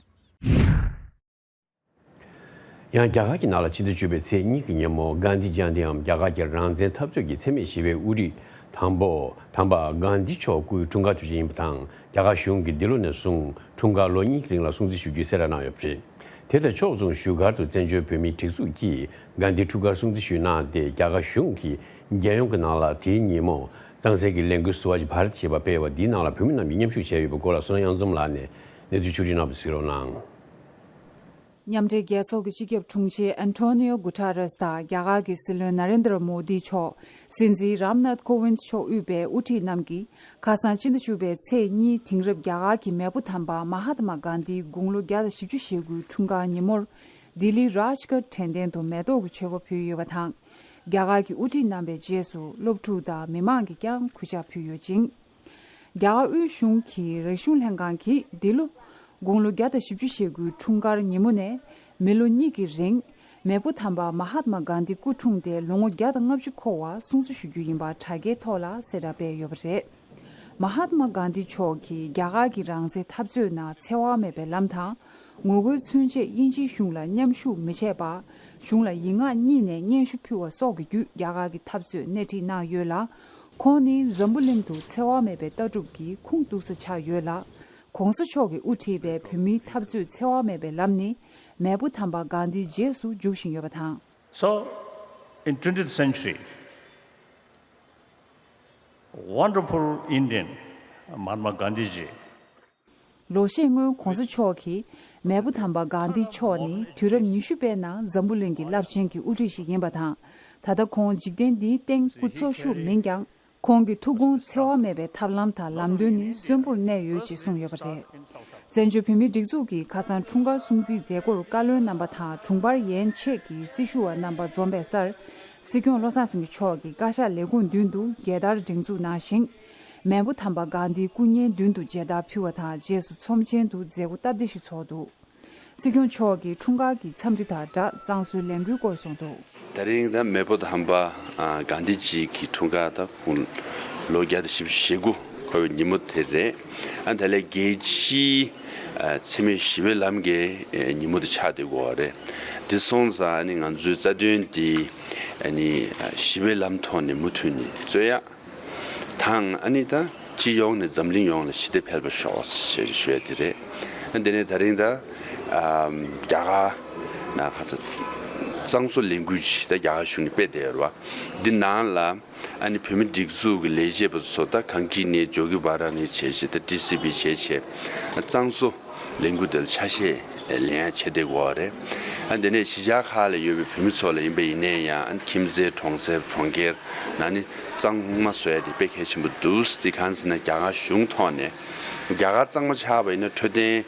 ཡང་། རྒྱ་གར་གྱི་ནང་ལ་ཕྱི་ཟླ་བཅུ་པའི་ཚེས་གཉིས་ཀྱི་ཉིན་མོ་གྷན་དྷི་ཇ་ཡན་ཏིའམ་རྒྱ་གར་གྱི་རང་བཙན་འཐབ་རྩོད་ཀྱི་འཚེ་མེད་ཞི་བའི་དབུ་ཁྲིད་དང་པོ་དམ་པ་གྷན་དྷི་མཆོག་སྐུའི་འཁྲུངས་སྐར་དུས་ཆེན་ཡིན་པ་དང་། རྒྱ་གར་གཞུང་གིས་འདི་ལོ་ནས་བཟུང་འཁྲུངས་སྐར་ལོ་གཉིས་ཀྱི་རིང་ལ་སྲུང་བརྩི་ཞུ་རྒྱུའི་གསལ་བསྒྲགས་གནང་ཡོད་པ་རེད། དེ་དང་ཕྱོགས་མཚུངས་བཞུགས་སྒར་དུ་བཙན་བྱོལ་བོད་མིའི་སྒྲིག་འཛུགས་ཀྱིས་གྷན་དྷི་འཁྲུངས་སྐར་སྲུང་བརྩི་ཞུས་གནང་སྟེ། རྒྱ་གར་གཞུང་གིས་ རྒྱལ་ཡོངས་ཀྱི་ནང་ལ་དེའི་ཉིན་མོ་གཙང་སེལ་གྱི་ལས་འགུལ་ཟུར་པ་ཞིག་བར་ཆད་པ་སྤེལ་བ་འདིའི་ནང་ལ་བོད་མི་རྣམས་ཀྱིས་མཉམ་ཞུགས་བྱས་ཡོད་པའི་སྐོར་ལ་བསོད་ནམས་དབྱངས་འཛོམས་ལགས་ནས་གནས་ཚུལ་ཕྱོགས་སྒྲིག་གནང་བ་གཟིགས་རོགས་གནང་། མཉམ་འབྲེལ་རྒྱལ་ཚོགས་ཀྱི་སྤྱི་ཁྱབ་དྲུང་ཆེ་ཨན་ཐོ་ནི་ཡོ་གུ་ཐ་རེས་དང་རྒྱ་གར་གྱི་སྲིད་བློན་ན་རེན་དྲ་མོ་དི་མཆོག་སྲིད་འཛིན་རམ་ནཱཐ་ཀོ་ཝིན་མཆོག་དབུས་པའི་དབུ་ཁྲིད་རྣམས་ཀྱིས་ཁ་སང་ཕྱི་ཟླ་བཅུ་པའི་ཚེས་གཉིས་དེང་རབས་རྒྱ་གར་གྱི་མེས་པོ་དམ་པ་མ་ཧཱ་ཏ་མ་གྷན་དྷིའི་དགུང་ལོ་བརྒྱ་དང་བཞི་བཅུ་ཞེ་དགུའི་འཁྲུངས་སྐར་ཉིན་མོར་ལྡི་ལི་རཱཇ་གྷཊ་དྲན་རྟེན་དུ་མེ་ཏོག་གི་མཆོད་པ་ཕུལ་ཡོད་པ་དང་། རྒྱ་གར་གྱི་དབུ་ཁྲིད་རྣམ་པའི་རྗེས་སུ་སློབ་ཕྲུག་དང་མི་མང་གིས་ཀྱང་གུས་ཕྱག་ཕུལ་ཡོད་ཅིང་། རྒྱ་གར་དབུས་གཞུང་གི་རིག་གཞུང་ལྷན་ཁང་གིས་འདི་ལོ་དགུང་ལོ་བརྒྱ་དང་བཞི་བཅུ་ཞེ་དགུའི་འཁྲུངས་སྐར་ཉིན་མོ་ནས་མི་ལོ་གཉིས་ཀྱི་རིང་མེས་པོ་དམ་པ་མ་ཧཱ་ཏ་མ་གྷན་དྷི་སྐུ་འཁྲུངས་ཏེ་ལོ་ངོ་བརྒྱ་དང་ལྔ་བཅུ་འཁོར་བར་སྲུང་བརྩི་ཞུ་རྒྱུ་ཡིན་པ་དྲ་རྒྱའི་ཐོག་ལ་གསལ་བསྒྲགས་སྤེལ་ཡོད་པ་རེད། མ་ཧཱ་ཏ་མ་གྷན་དྷི་མཆོག་གིས་རྒྱ་གར་གྱི་རང་བཙན་འཐབ་རྩོད་ནང་འཚེ་བ་མེད་པའི་ལམ་དང་། ངོ་རྒོལ་མཚོན་ཆེད་དབྱིན་ཇིའི་གཞུང་ལ་མཉམ་ཞུགས་མི་བྱེད་པ། གཞུང་ལ་ཡིག་ངག་གཉིས་ནས་སྙན་ཞུ་ཕུལ་བ་སོགས་ཀྱི་བརྒྱུད་རྒྱ་གར་གྱི་འཐབ་རྩོད་སྣེ་ཁྲིད་གནང་ཡོད་ལ། ཁོང་ནི་འཛམ་བུ་གླིང་དུ་འཚེ་བ་མེད་པའི་ལྟ་གྲུབ་ཀྱི་ཁུངས་གཏུགས་ས་ཆགས་ཡོད་ལ། ༸གོང་ས་མཆོག་གིས་དབུ་ཁྲིད་པའི་བོད་མིའི་འཐབ་རྩོད་འཚེ་བ་མེད་པའི་ལམ་ནི་མེས་པོ་དམ་པ་གྷན་དྷིའི་རྗེས་སུ་འཇུག་བཞིན་ཡོད་པ་དང་། So, in twentieth century, wonderful Indian Mahatma Gandhiji. ལོ་ཤས་སྔོན་༸གོང་ས་མཆོག་གིས་མེས་པོ་དམ་པ་གྷན་དྷི་མཆོག་ནི་དུས་རབས་ཉི་ཤུ་པའི་ནང་འཛམ་བུ་གླིང་གི་རླབས་ཆེན་གྱི་དབུ་ཁྲིད་ཞིག་ཡིན་པ་དང་། ད་ལྟ་ཁོང་འཇིག་རྟེན་འདིའི་སྟེང་སྐུ་འཚོ་བཞུགས་མིན་ཀྱང་། ཁོང་གི་ཐུགས་དགོངས་འཚེ་བ་མེད་པའི་ཐབས་ལམ་དང་ལམ་སྟོན་ནི་གསོན་པོར་གནས་ཡོད་ཅེས་གསུངས་ཡོད་པ་རེད། བཙན་བྱོལ་བོད་མིའི་སྒྲིག་འཛུགས་ཀྱིས་ཁ་སང་འཁྲུངས་སྐར་སྲུང་བརྩིའི་མཛད་སྒོར་བཀའ་བློན་རྣམ་པ་དང་དྲུང་འཕར་ཡན་ཆད་ཀྱི་སྲི་ཞུ་བ་རྣམ་པ་འཛོམས་པའི་སར། སྲིད་སྐྱོང་བློ་བཟང་སེང་གེ་མཆོག་གིས་བཀའ་ཤག་ལས་ཁུངས་མདུན་དུ་རྒྱལ་དར་སྒྲེང་འཛུགས་གནང་ཞིང་། མེས་པོ་དམ་པ་གྷན་དྷིའི་སྐུ་བརྙན་མདུན་དུ་མཇལ་དར་ཕུལ་བ་དང་རྗེས་སུ་ཚོམས་ཆེན་དུ་མཛད་སྒོ་སྟབས་བདེ་ཞིག་ཚོགས་འདུག་སྲིད་སྐྱོང་མཆོག་གིས་འཁྲུངས་སྐར་གྱི་འཚམས་འདྲི་དང་སྦྲགས་གཙང་བཟོའི་ལས་འགུལ་སྐོར་གསུངས་འདུག་དེ་རིང་ད་མེས་པོ་དམ་པ་ཨ་གྷན་དྷི་ཇི་གི་འཁྲུངས་སྐར་ད་ལོ་བརྒྱ་དང་བཞི་བཅུ་ཞེ་དགུ་འཁོར་བའི་ཉིན་མོ་དེ་རེད། ཨ་དེ་ལས་རྒྱལ་སྤྱིའི་ཨ་འཚེ་མེད་ཞི་བའི་ལམ་གྱི་ཨ་ཉིན་མོ་དེ་ཆགས་བསྡད་ཡོད་རེད། དེ་སོང་ཙང་ཨ་ནི་ང་ཚོའི་རྩ་དོན་དེ་ཨ་ནི་ཨ་ཞི་བའི་ལམ་ཐོག་ནས་མུ་མཐུད་ནས་རྩོད་ཡག་དང་ཨ་ནི་ད་སྤྱི་ཡོངས་ནས་འཛམ་གླིང་ཡོངས་ལ་ཞི་བདེ་འཕེལ་བར་ཤོག་ཞེས་ཞུ་ཡ་དེ་རེད། ཨ་དེ་ནས་ད་རིང་ད་ཨ་རྒྱ་གར་ན་ཁ་ཚ་གཙང་བཟོ་ལས་འགུལ་ཅིག་ད་རྒྱ་གར་གཞུང་ནས་སྤེལ་བསྡད་ཡོད་རེད་བ། འདི་ནང་ལ་ཨ་ནི་བོད་མི་སྒྲིག་འཛུགས་ཀྱི་ལས་བྱེད་པ་ཚོ་ད་གངས་སྐྱིད་ནས་ཇོ་གི་བྷ་ར་ནས་བྱས་བྱས་ད་ཊི་སི་བྷི་བྱས་བྱས་གཙང་བཟོ་ལས་འགུལ་དེ་ལ་ཆ་ཤས་ལེན་ཡ་བྱེད་བསྡད་ཡོད་རེད། ཨ་འདི་ནས་གཞིས་ཆགས་ཁག་ལ་ཡོད་པའི་བོད་མི་ཚོ་ལ་ཡིན་པ་ཡིན་ནའི་ཡང་ཨ་ཁྱིམ་མཚེས་གྲོང་གསེབ་གྲོང་ཁྱེར་ནང་ནི་གཙང་མ་བཟོ་ཡ་དེ་དཔེ་གལ་ཆེན་པོ་འདུག་དེ་གང་ཟེར་ན་རྒྱ་གར་གཞུང་ཐོག་ནས་རྒྱ་གར་གཙང་མ་ཆགས་པ་ཡིན་ན་འཕྲོད་བསྟེན་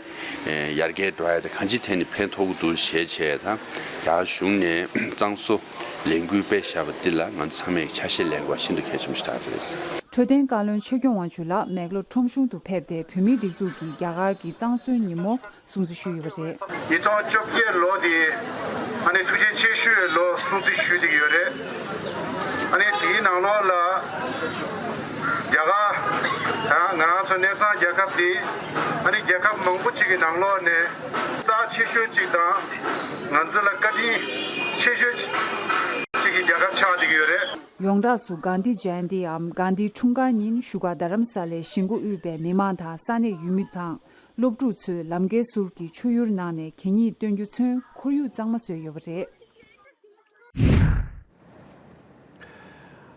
ཡར་རྒྱས་འགྲོ་ཡ་དེ་གང་ཅི་ཐད་ནས་ཕན་ཐོགས་ཀྱི་འདུག་ཞེས་བྱས་དང་རྒྱ་གར་གཞུང་ནས་གཙང་བཟོ་ལས་འགུལ་སྤེལ་བཞག་པ་འདི་ལ་ང་ཚོ་ཚང་མས་ཆ་ཤས་ལེན་དགོས་པ་ཤིན་ཏུ་གལ་ཆེན་པོ་ཞིག་རེད། འཕྲོད་བསྟེན་བཀའ་བློན་ཆོས་སྐྱོང་དབང་ཕྱུག་ལགས་མེག་ལོར་ཁྲོམ་གཞུང་དུ་ཕེབས་ཏེ་བོད་མིའི་སྒྲིག་འཛུགས་ཀྱི་རྒྱ་གར་གྱི་གཙང་བཟོའི་ཉིན་མོ་སྲུང་བརྩི་ཞུས་ཡོད་པ་རེད། ཉིས་སྟོང་བཅོ་བརྒྱད་ལོ་འདི་ཨ་ནི་ཐུགས་རྗེ་ཆེ་ཞུའི་ལོ་སྲུང་བརྩི་ཞུ་བསྡད་ཀྱི་ཡོད་རེད། ཨ་ནི་དེའི་ནང་ལོགས་ལ་རྒྱ་གར་ད་ང་རང་ཚོ་གནས་ཚང་རྒྱལ་ཁབ་འདི་ཨ་ནི་རྒྱལ་ཁབ་མང་པོ་ཅིག་གི་ནང་ལོགས་ནས་རྩ་ཆེ་ཤོས་ཅིག་དང་ང་ཚོ་ལ་བཀའ་དྲིན་ཆེ་ཤོས་ཅིག་གི་རྒྱལ་ཁབ་ཆགས་བསྡད་ཀྱི་ཡོད་རེད། ཡོངས་གྲགས་སུ་གྷན་དྷི་ཇ་ཡན་ཏིའམ་གྷན་དྷིའི་འཁྲུངས་སྐར་ཉིན་བཞུགས་སྒར་རྡ་རམ་ས་ལའི་གཞིས་འགོ་དབུས་པའི་མི་མང་དང་ས་གནས་ཡུལ་མི་དང་སློབ་ཕྲུག་ཚོས་ལམ་ཁའི་ཟུར་གྱི་ཆུ་ཡུར་ནང་ནས་གད་སྙིགས་བཏོན་རྒྱུ་མཚོན་ཁོར་ཡུག་གཙང་མ་བཟོས་ཡོད་པ་རེད།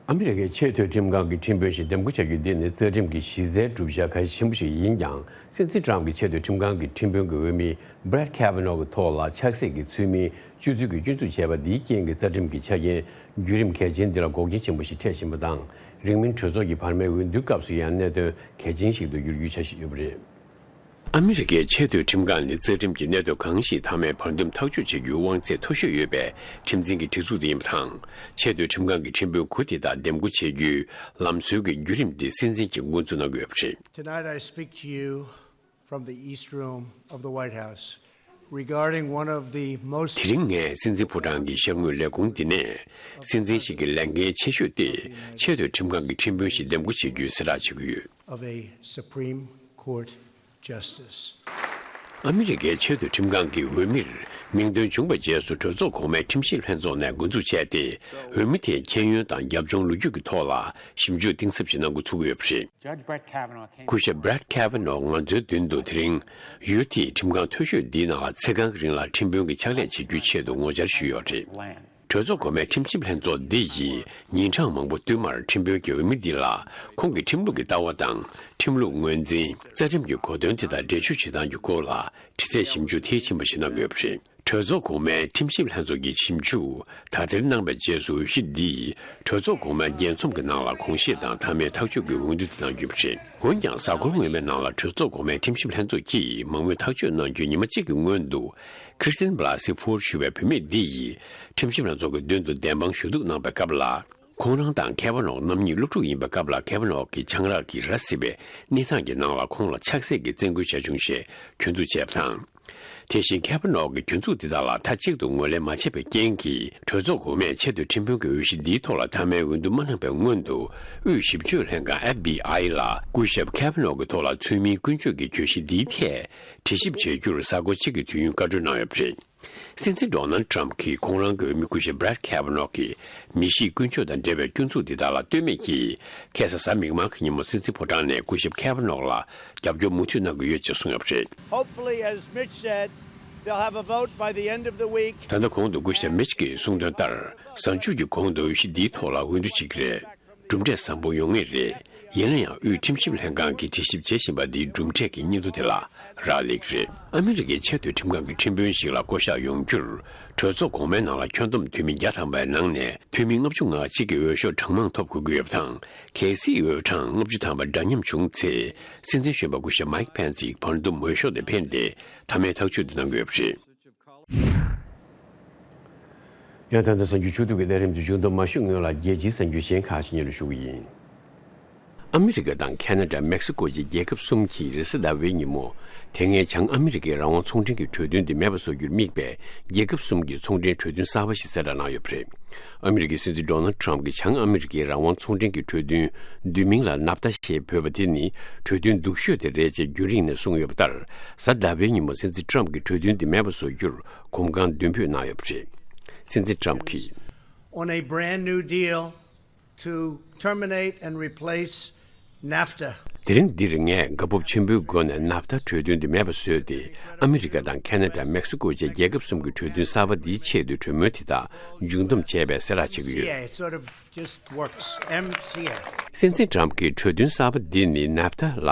ཨ་མི་རི་ཀའི་ཆེས་མཐོའི་ཁྲིམས་ཁང་གི་ཁྲིམས་དཔོན་ཞིག་འདེམས་བསྐོ་བྱ་རྒྱུ་འདི་ནི་རྩ་ཁྲིམས་ཀྱི་གཞི་རྩའི་བསྒྲུབ་བྱ་གལ་ཆེན་པོ་ཞིག་ཡིན་ཀྱང་། སྲིད་འཛིན་ཊམ་གྱིས་ཆེས་མཐོའི་ཁྲིམས་ཁང་གི་ཁྲིམས་དཔོན་གྱི་འོས་མི་Brett Kavanaugh གི་ཐོག་ལ་ཆགས་སྲེད་ཀྱི་ཚུལ་མིན་སྤྱོད་ཚུལ་གྱི་སྐྱོན་འཛུགས་བྱས་པ་འདིའི་རྐྱེན་གྱིས་རྩ་ཁྲིམས་ཀྱི་ཆ་རྐྱེན་བརྒྱུད་རིམ་གལ་ཆེན་འདི་ལ་འགོག་རྐྱེན་ཆེན་པོ་ཞིག་འཕྲད་བཞིན་པ་དང་། རིང་མིན་གྲོས་ཚོགས་ཀྱི་བར་མའི་འོས་བསྡུའི་སྐབས་སུ་ཡང་གནད་དོན་གལ་ཆེན་ཞིག་ཏུ་འགྱུར་རྒྱུའི་འཆར་གཞི་ཡོད་པ་རེད། ཨ་མི་རི་ཀའི་ཆེས་མཐོའི་ཁྲིམས་ཁང་ནི་རྩ་ཁྲིམས་ཀྱི་གནད་དོན་གང་ཞིག་མཐའ་མའི་བར་འདུམ་ཐག་གཅོད་བྱེད་རྒྱུའི་དབང་ཚད་མཐོ་ཤོས་ཡོད་པའི་ཁྲིམས་འཛིན་གྱི་སྒྲིག་འཛུགས་དེ་ཡིན་པ་དང་། ཆེས་མཐོའི་ཁྲིམས་ཁང་གི་ཁྲིམས་དཔོན་དགུ་དེ་དག་འདེམས་བསྐོ་བྱེད་རྒྱུའི་ལམ་སྲོལ་གྱི་བརྒྱུད་རིམ་དེ་སྲིད་འཛིན་གྱིས་འགོ་འཛུགས་གནང་གི་ཡོད་པ་རེད། Tonight I speak to you from the East Room of the White House regarding one of the most དེ་རིང་ངས་སྲིད་འཛིན་ཕོ་བྲང་གི་ཤར་ངོས་ལས་ཁུངས་འདི་ནས་སྲིད་འཛིན་ཞིག་གི་ལས་འགན་ཆེ་ཤོས་ཏེ་ཆེས་མཐོའི་ཁྲིམས་ཁང་གི་ཁྲིམས་དཔོན་ཞིག་འདེམས་བསྐོ་བྱེད་རྒྱུའི་གསལ་བསྒྲགས་བྱེད་ཀྱི་ཡོད། Of a Supreme Court Justice. ཨ་མི་རི་ཀའི་ཆེས་མཐོའི་ཁྲིམས་ཁང་གི་འོས་མིར་མིང་འདོན་བྱུང་བའི་རྗེས་སུ་གྲོས་ཚོགས་གོང་མའི་ཁྲིམས་ཞིབ་ལྷན་ཚོགས་ནས་འགོ་འཛུགས་བྱས་ཏེ་འོས་མི་དེའི་ཁྱད་ཡོན་དང་རྒྱབ་ལྗོངས་ལོ་རྒྱུས་ཀྱི་ཐོག་ལ་ཞིབ་འཇུག་གཏིང་ཟབ་ཞིག་གནང་འགོ་ཚུགས་ཀྱི་ཡོད་པ་རེད། Judge Brett Kavanaugh came སྐུ་ཞབས་Brett Kavanaugh ང་ཚོའི་མདུན་དུ་དེ་རིང་ཡུལ་དེའི་ཁྲིམས་ཁང་མཐོ་ཤོས་འདིའི་ནང་ལ་ཚེ་གང་གི་རིང་ལ་ཁྲིམས་དཔོན་གྱི་ཕྱག་ལས་བྱེད་རྒྱུའི་ཆེད་དུ་ངོ་བཅར་ཞུས་ཡོད་པ་རེད། གྲོས་ཚོགས་གོང་མའི་ཁྲིམས་ཞིབ་ལྷན་ཚོགས་འདི་ཡིས་ཉིན་གྲངས་མང་པོ་བསྟུད་མར་ཁྲིམས་དཔོན་གྱི་འོས་མི་འདི་ལ་ཁོང་གི་ཁྲིམས་ལུགས་ཀྱི་ལྟ་བ་དང་ཁྲིམས་ལུགས་ངོས་འཛིན། རྩ་ཁྲིམས་ཀྱི་གོ་དོན་དེ་དག་འགྲེལ་བརྗོད་བྱེད་སྟངས་ཀྱི་སྐོར་ལ་དྲི་རྩད་ཞིབ་འཇུག་མཐིལ་ཕྱིན་པ་ཞིག་གནང་དགོས་པ་རེད། གྲོས་ཚོགས་གོང་མའི་ཁྲིམས་ཞིབ་ལྷན་ཚོགས་ཀྱིས་ཞིབ་འཇུག་དག་ཐེར་གནང་བའི་རྗེས་སུ་འོས་གཞི་འདིས་གྲོས་ཚོགས་གོང་མའི་རྒྱས་འཛོམས་ཀྱི་ནང་ལ་དགོངས་བཞེས་དང་མཐའ་མའི་ཐག་གཅོད་ཀྱི་འོས་བསྡུ་དེ་གནང་རྒྱུ་རེད། འོན་ཀྱང་གཟའ་འཁོར་སྔོན་མའི་ནང་ལ་གྲོས་ཚོགས་གོང་མའི་ཁྲིམས་ཞིབ་ལྷན་ཚོགས་ཀྱིས་མང་མོས་ཐག་གཅོད་གནང་རྒྱུའི་ཉི་མ་གཅིག་གི་སྔོན་དུ། Christine Blasey Ford ཞུ་བའི་བུད་མེད་འདི་ཡིས་ཁྲིམས་ཞིབ་ལྷན་ཚོགས་ཀྱི་མདུན་དུ་བདེན་དཔང་ཞུ་གཏུག་གནང་བའི་སྐབས་ལ། ཁོང་རང་དང་ཁེ་བྷ་ནོག་རྣམ་གཉིས་སློབ་ཕྲུག་ཡིན་པའི་སྐབས་ལ། ཁེ་བྷ་ནོག་གིས་ཆང་རག་གིས་ར་བཟི་བའི་གནས་སྟངས་ཀྱི་ནང་ལ་ཁོང་ལ་ཆགས་སྲེད་ཀྱིས་བཙན་རྒོལ་བྱས་བྱུང་ཞེས་སྐྱོན་འཛུགས་བྱས་པ་དང་། དེ་བཞིན་ཁེ་བྷ་ནོག་གིས་སྐྱོན་འཛུགས་འདི་དག་ལ་མཐའ་གཅིག་ཏུ་ངོས་ལེན་མ་བྱས་པའི་རྐྱེན་གྱིས། གྲོས་ཚོགས་གོང་མས་ཆེས་མཐོའི་ཁྲིམས་དཔོན་གྱི་འོས་གཞི་འདིའི་ཐོག་ལ་མཐའ་མའི་འོས་བསྡུ་མ་གནང་བའི་སྔོན་དུ། དབུས་ཞིབ་དཔྱོད་ལྷན་ཁང་F B I ལ་སྐུ་ཞབས་ཁེ་བྷ་ནོག་གི་ཐོག་ལ་ཚུལ་མིན་ཀུན་སྤྱོད་ཀྱི་གྱོད་གཞི་འདིའི་ཐད་དྲི་ཞིབ་བྱེད་རྒྱུར་གཟའ་འཁོར་གཅིག་གི་དུས་ཡུན་བཀའ་འཁྲོལ་གནང་ཡོད་པ་རེད། སྲིད་འཛིན་ཌོ་ནལ་ཊམ་གྱིས་ཁོང་རང་གི་འོས་མི་སྐུ་ཞབས་Brett Kavanaugh གིས་མི་གཤིས་ཀུན་སྤྱོད་དང་འབྲེལ་བའི་སྐྱོན་འཛུགས་འདི་དག་ལ་ལྟོས་མེད་ཀྱིས། ཁ་སང་གཟའ་མིག་དམར་གྱི་ཉིན་མོ་སྲིད་འཛིན་ཕོ་བྲང་ནས་སྐུ་ཞབས་Kavanaugh ལ་རྒྱབ་སྐྱོར་མུ་མཐུད་གནང་གི་ཡོད་ཅེས་གསུངས་ཡོད་པ་རེད། Hopefully, as Mitch said, they'll have a vote by the end of the week. ད་ལྟ་གོང་དུ་སྐུ་ཞབས་མིཆ་གིས་གསུངས་དོན་ལྟར། གཟའ་མཇུག་གི་གོང་དུ་འོས་གཞི་འདིའི་ཐོག་ལ་འོས་བསྡུ་བྱེད་ཀྱི་རེད། གྲུབ་འབྲས་བཟང་པོ་ཡོང་ངེས་རེད། ཡིན་ན་ཡང་དབུས་ཁྲིམས་ཞིབ་ལྷན་ཁང་གིས་དྲི་ཞིབ་བྱེད་བཞིན་པ་འདིའི་གྲུབ་འབྲས་ཀྱི་སྙིང་བསྡུས་དེ་ལ་རག་ལས་ཀྱི་རེད། ཨ་མི་རི་ཀའི་ཆེས་མཐོའི་ཁྲིམས་ཁང་གི་ཁྲིམས་དཔོན་ཞིག་ལ་བསྐོ་གཞག་ཡོང་རྒྱུར། གྲོས་ཚོགས་གོང་མའི་ནང་ལ་ཁྱོན་བསྡོམས་འཐུས་མི་བརྒྱ་ཐམ་པའི་ནང་ནས་འཐུས་མི་ལྔ་བཅུ་ང་གཅིག་གི་འོས་ཤོག་གྲངས་མང་ཐོབ་དགོས་ཀྱི་ཡོད་པ་དང་། གལ་སྲིད་འོས་གྲངས་ལྔ་བཅུ་ཐམ་པ་འདྲ་མཉམ་བྱུང་ཚེ། སྲིད་འཛིན་གཞོན་པ་སྐུ་ཞབས་Mike Pence ཡིས་བར་འདུམ་འོས་ཤོག་དེ་འཕེན་ཏེ་མཐའ་མའི་ཐག་གཅོད་དེ་གནང་དགོས་པ་རེད། ཡང་ད་ལྟ་གསར་འགྱུར་ཕྱོགས་བསྡུས་ཀྱི་ལས་རིམ་དེ་མཇུག་བསྡོམས་མ་ཞུས་སྔོན་ལ། རྒྱལ་སྤྱིའི་གསར་འགྱུར་གཞན་ཁག་ཅིག་སྙན་སྒྲོན་ཞུ་གི་ཡིན། ཨ་མི་རི་ཀ་དང་ཁེ་ན་ཌ། མེག་སི་ཀོ་བཅས་རྒྱལ་ཁབ་གསུམ་གྱིས་རེས་གཟའ་ཟླ་བའི་ཉིན་མོ། དེ་སྔའི་བྱང་ཨ་མི་རི་ཀའི་རང་དབང་ཚོང་འབྲེལ་གྱི་གྲོས་མཐུན་དེ་མེད་པ་བཟོ་རྒྱུར་དམིགས་པའི་རྒྱལ་ཁབ་གསུམ་གྱི་ཚོང་འབྲེལ་གྲོས་མཐུན་གསར་པ་ཞིག་གསལ་བསྒྲགས་གནང་ཡོད་པ་རེད། ཨ་མི་རི་ཀའི་སྲིད་འཛིན་ཌོ་ནལ་ཊམ་གྱིས་བྱང་ཨ་མི་རི་ཀའི་རང་དབང་ཚོང་འབྲེལ་གྱི་གྲོས་མཐུན། བསྡུས་མིང་ལ་ནབ་ཐ་ཞེས་འབོད་པ་དེ་ནི་གྲོས་མཐུན་སྡུག་ཤོས་དེ་རེད་ཅེས་རྒྱུན་རིང་ནས་གསུངས་ཡོད་པ་ལྟར། གཟའ་ཟླ་བའི་ཉིན་མོ་སྲིད་འཛིན་ཊམ་གྱིས་གྲོས་མཐུན་དེ་མེད་པ་བཟོ་རྒྱུར་གོམ་གང་མདུན་སྤོས་གནང་ཡོད་པ་རེད། སྲིད་འཛིན་ཊམ་གྱིས། On a brand new deal to terminate and replace NAFTA. དེ་རིང་འདིར་ངས་དགའ་སྤོབས་ཆེན་པོའི་སྒོ་ནས་ནབ་ཐ་གྲོས་མཐུན་དེ་མེད་པ་བཟོས་ཏེ། ཨ་མི་རི་ཀ་དང་ཁེ་ན་ཌ། མེག་སི་ཀོ་བཅས་རྒྱལ་ཁབ་གསུམ་གྱི་གྲོས་མཐུན་གསར་པ་འདིའི་ཆེད་དུ་གྲོས་མོལ་དེ་དག་མཇུག་བསྡོམས་བྱས་པའི་གསལ་བསྒྲགས་བྱེད་ཀྱི་ཡོད། Sort of just works. M C A. སྲིད་འཛིན་ཊམ་གྱིས་གྲོས་མཐུན་གསར་པ་འདི་ནི་ནབ་ཐ་ལ་